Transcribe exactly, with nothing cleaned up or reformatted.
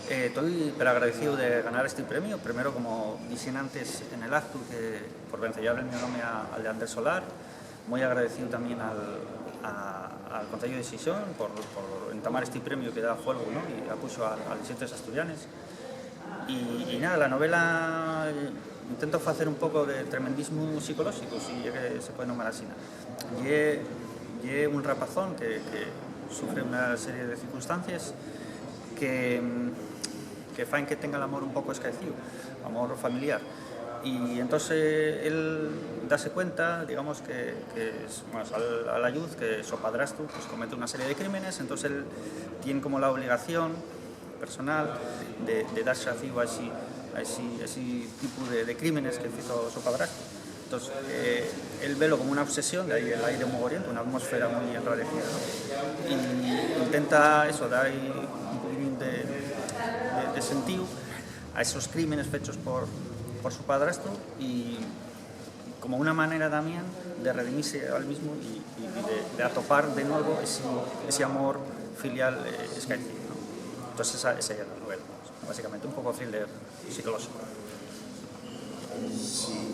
Eh, toi peragradecíu de ganar esti premiu, primero, como dixen antes en el actu, que por venceyabe el mi nome a, al de Ander Solar, moi agradecíu tamién al, a, al Conceyu de Xixón por, por entamar esti premiu que da fuelgu, ¿no? Y apuxo a, a les xentes asturianes. Y, y nada, la novela, eh, intento facer un poco de tremendismu psicolóxico, si ye que se puede nombrar asina. Ye, ye un rapazón que, que sufre una serie de circunstancies que, que faen que tenga l'amor un poco escaecíu, amor familiar. Y entonces él dase cuenta, digamos, que, que es, bueno, sal a la lluz que so padrastru, pues, comete una serie de crímenes, entonces él tien como la obligación personal de, de dar xaciu a esi, a esi, a esi tipu de, de crímenes que fizo so padrastru. Entonces, eh, él velo como una obsesión, de ahí el aire mugoriento, una atmósfera muy enrarecida, ¿no? Y intenta eso, dar ahí un poquitín de, de, de sentido a esos crímenes fechos por, por su padrastro y como una manera también de redimirse a él mismo y, y- y de, de atopar de nuevo ese, ese amor filial, eh, escaecido, ¿no? Entonces esa, esa es la novela, básicamente, un poco thriller psicológico.